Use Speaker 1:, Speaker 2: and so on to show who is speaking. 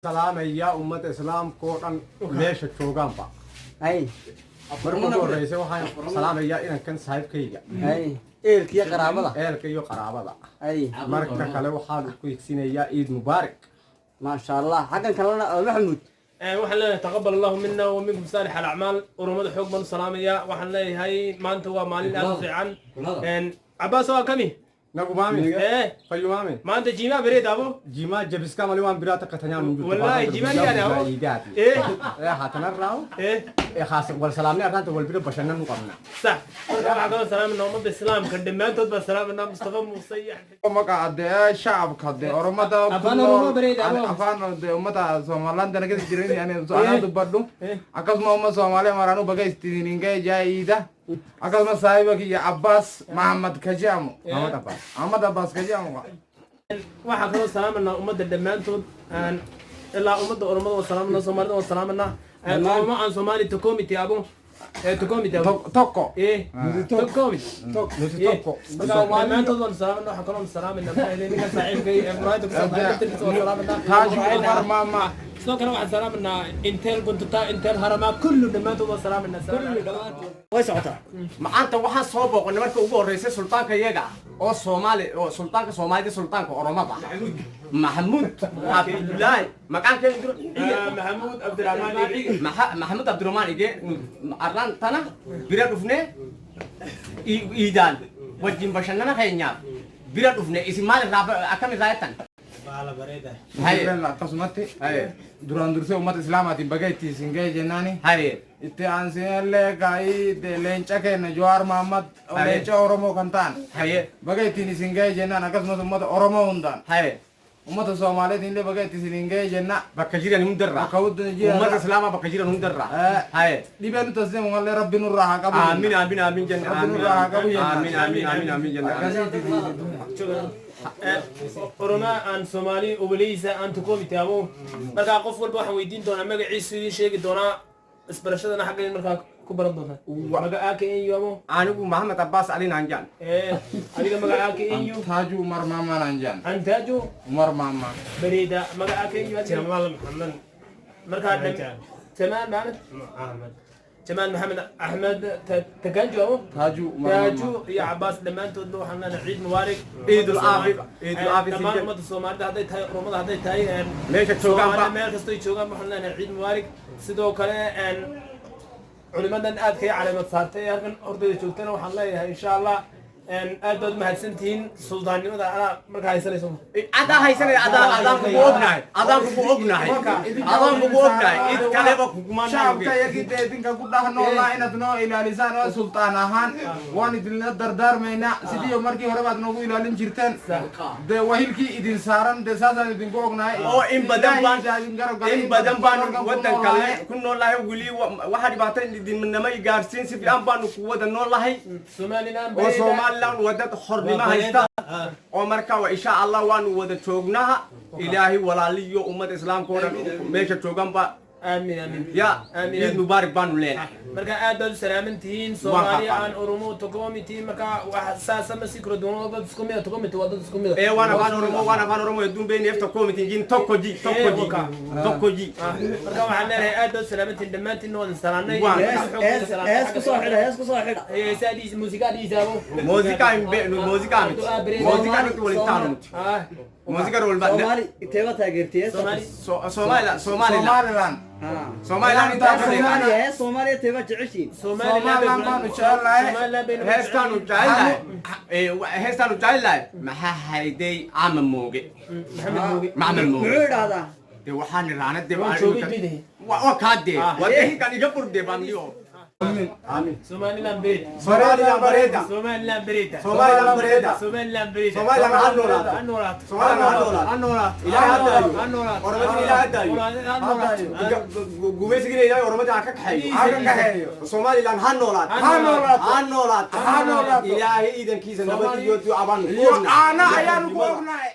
Speaker 1: Salaamaya ummadda Islaamka oo dhan meesha joogaanba. Marka ugu horeysa waxaan salaamayaa inankan saaxiibkayga.
Speaker 2: Hay, ehelkiyo qaraabada.
Speaker 1: Ehelka iyo qaraabada. Marka kale waxaan ku higsinayaa Ciid Mubaarak.
Speaker 2: Maasha Allah. Xaggan kalena oo Maxamuud.
Speaker 3: Waxaan leeyahay taqabal Allahu mina wa minkum saalix alacmaal. Urumada xoog baan u salaamayaa. Waxaan leeyahay maanta waa maalin aad u fiican. Cabaas, waa kami?
Speaker 1: Nagumaami. Fayyumaami.
Speaker 3: Maanta jiimaa bareeda abo.
Speaker 1: Jimaa jabiskaa malee waan biraa takka tanyaan hin jirtu.
Speaker 3: Wallaahi, jimaa ni yaada abo.
Speaker 1: Iidaati. Haatanarraa wal salaamni arraanta wal bira bashannanu qabna.
Speaker 3: Sax. Marka waxaa kaloo salaamanaa ummadda Islaamka dhammaantood baan salaamanaa, Mustafa Muuse iyo
Speaker 4: Magaca dee shacabka dee Oromada ku
Speaker 3: Afaan
Speaker 4: nool.
Speaker 3: Oromoo bareeda, abo.
Speaker 4: Afaan dee ummata Somaliland keessa jiran yani anaa dubbadhu. Akkasuma umma Soomaaliya maraanuu baga ittiin ga'e jaa iida. Akkasuma saahiba kiyya Abbaas Mahamad Kajaamo.
Speaker 1: Maxamed Abbaas.
Speaker 4: Ahmad Abbaas Kajaamo.
Speaker 3: Waxaa kaloo salaamanaa ummadda dhammaantood, ilaa ummadda Oromada waan salaamanaa, Soomaalida waan salaamanaa. Oromo aan Soomaali community abo, community abo.
Speaker 4: Tokko.
Speaker 3: Community.
Speaker 1: Nuti tokko.
Speaker 3: Dhammaantood waan salaamanaa. Waxaa kaloo salaamanaa, maxaa yeelay, ninkan saaxiibkay ee muraayada ku soo waan salaamanaa.
Speaker 4: Taaju Umar Mama.
Speaker 3: Sidoo kale waxaan salaamanaa Intel Guntuta, Intel Haramaa, kullu dhammaantood waan salaamanaa.
Speaker 2: Way socotaa.
Speaker 1: Maanta waxaan soo booqanay marka ugu horreysay sultaanka iyaga oo Soomaali oo sultaanka Soomaalida, sultaanka Oromada, Maxamuud Cabdullaahi maqaankeenu.
Speaker 3: Maxamuud Cabdiraxmaan Ige.
Speaker 1: Maxamuud Cabdiraxmaan Ige. Arraan tana bira dhufne, iidaan wajjin bashannana keenyaaf bira dhufne. Isin maal irraa akkam irraa jettan? Haye.
Speaker 4: Akkasumatti
Speaker 1: Haye.
Speaker 4: duraan dursee uummata Islaamaatiin baga itti isin ga'e jennaani.
Speaker 1: Haye.
Speaker 4: Itti aansinellee kaa'ii leenca keenya Jawaar Mahammad, leenca Oromoo kan ta'an, baga ittiin isin ga'e jennaan. Akkasumas uummata Oromoo hundaan, uummata Soomaaliitiin illee baga itti isin ga'e jenna.
Speaker 1: Bakka jiran hundarraa.
Speaker 4: Bakka hunda jiran.
Speaker 1: Uummata Islaamaa bakka jiran hundarraa. Haye.
Speaker 4: Dhibee nuti as deemu mallee Rabbi nurraa haa qabu.
Speaker 1: Aamin, aamin, aamin jenna.
Speaker 4: Rabbi nurraa haa qabu jenna.
Speaker 1: Aamin, aamin, aamin, aamin jenna.
Speaker 4: Akkasitti.
Speaker 3: Oromaa aan Soomaali oboleysa aan tukoomiti abo. Markaa qof walba waxaan weydiin doonaa magaciisu, idiin sheegi doonaa, isbarashadana xaggan markaa ku baran doontaa. Magacaa inyu abo?
Speaker 1: Anigu Maxamed Abbas Ali Naanjaan.
Speaker 3: Adiga magacaa inyu?
Speaker 4: Taaju Umar Maamaan Anjaan.
Speaker 3: Antaaju.
Speaker 4: Umar Maamaan.
Speaker 3: Bareeda. Magacaa inyu adiga?
Speaker 5: Jamaal Maxamed.
Speaker 3: Markaa Jamaal Maxamed.
Speaker 5: Axmed.
Speaker 3: Jamaal Maxamed Axmed Taganjo abo.
Speaker 4: Taaju Umar.
Speaker 3: Taaju iyo Cabaas dhammaantoodba waxaan leenahay ciid mubaarak.
Speaker 1: Ciidul Aafi, Ciidul Aafi.
Speaker 3: Dhammaan ummadda Soomaalida hadday tahay, Oromada hadday tahay,
Speaker 1: meesha joogaanba.
Speaker 3: Soomaalida meel kastoy joogaan waxaan leenahay ciid mubaarak. Sidoo kale culimadan aadka i caleemad saartay ee halkan hortayda joogtana waxaan leeyahay insha Allah aad baad umahadsantihiin. Suldaannimada anaa markaa haysanayso.
Speaker 1: Adaa haysanaya, adaa, adaan kugu ognahay, adaan kugu ognahay, adaan kugu ognahay, cid kaleba kuguma.
Speaker 4: Shacabka iyagii dee idinka ku dhex noolaa inaad noo ilaalisaan oo sultaan ahaan waan idinla dardaarmaynaa, sidii markii hore baad noogu ilaalin jirteen. Dee wahilkii idin saaran dee saasaan idinku ognahay.
Speaker 1: Oo in badan baan
Speaker 4: Ilaahay idin garab galay,
Speaker 1: in badan baanu
Speaker 4: halkan ku
Speaker 1: wadan
Speaker 4: noolahay.
Speaker 1: kale ku noolahay. Weli waxaa dhibaato idinama gaarsiin, si fiican baanu ku wada noolahay.
Speaker 3: Somaliland.
Speaker 1: Oo Somaliland wadad xornimo haysta oo marka insha Allah waanu wada joognaa. Ilaahay walaaliyo ummad Islaamka oo dhan meesha jooganba.
Speaker 3: Aamin, aamin.
Speaker 1: Ya.
Speaker 3: Aamin.
Speaker 1: Ciid mubaarak baanu leenahay.
Speaker 3: Marka aad baad u salaaman tihiin.
Speaker 1: Waan
Speaker 3: Soomaaliya
Speaker 1: qaaqaanay.
Speaker 3: aan Oromo tokomiti. Marka wax saasa ma sii kala duwan, dad isku mid ah. Tokomiti waa dad isku mid ah.
Speaker 1: Ee, waan Afaan Oromoo, waan Afaan Oromoo hedduun beeyni efta koomitin jin tokko ji tokko ji tokko ji.
Speaker 3: Marka waxaan leenahay aad baad u salaamantihiin dhammaantiinna, waan salaanay.
Speaker 2: Hees ku soo xidha, hees ku soo xidha.
Speaker 3: Heesaadiis, muusigaadiisaabo.
Speaker 1: Muuziqaa hin beeknu, muuziqaa miti, muuziqaa nuti waliin taanu nuti muuziqaa wal
Speaker 2: Soomaali inteeba taageertay hees?
Speaker 3: Soomaali.
Speaker 1: Somaliland, Somaliland.
Speaker 4: Somaliland.
Speaker 1: Somaliland intaa ka
Speaker 2: Soomaaliya, hees Soomaaliya teeba jeceshiin?
Speaker 4: Somaliland baanu jecelnahay.
Speaker 1: Heestaanu jecelnahay, heestaanu jecelnahay maxaa hayday Ama Mooge.
Speaker 3: Maxamed Mooge.
Speaker 1: Maxamed Mooge.
Speaker 2: Muxuu idhaahdaa?
Speaker 1: Dee waxaan iraana dee
Speaker 3: Waan joogay midahi.
Speaker 1: waa kaa dee waa dee kan iga furde baan dhiyo. Aamin.
Speaker 3: Somaliland bered.
Speaker 1: Somaliland bareeda.
Speaker 3: Somaliland bereda.
Speaker 1: Somaliland bareeda.
Speaker 3: Somaliland bereda.
Speaker 1: Somaliland ha noolaato.
Speaker 3: Ha noolaato.
Speaker 1: Somaliland ha noolaato.
Speaker 3: Ha noolaato.
Speaker 1: Ilaahay ha daayo.
Speaker 3: Ha noolaato.
Speaker 1: Oromadina Ilaahay ha daayo.
Speaker 3: Ha noolaato.
Speaker 1: Gumaysigina Ilaahay Oromadina ha ka kaxeeyo.
Speaker 4: Ha ka kaxeeyo.
Speaker 1: Somaliland ha noolaato.
Speaker 4: Ha noolaato.
Speaker 1: Ha noolaato.
Speaker 4: Ha noolaato.
Speaker 1: Ilaahay iidankiisa nabad iyo duca baan
Speaker 4: Iyo caana ayaanu ku ognahay.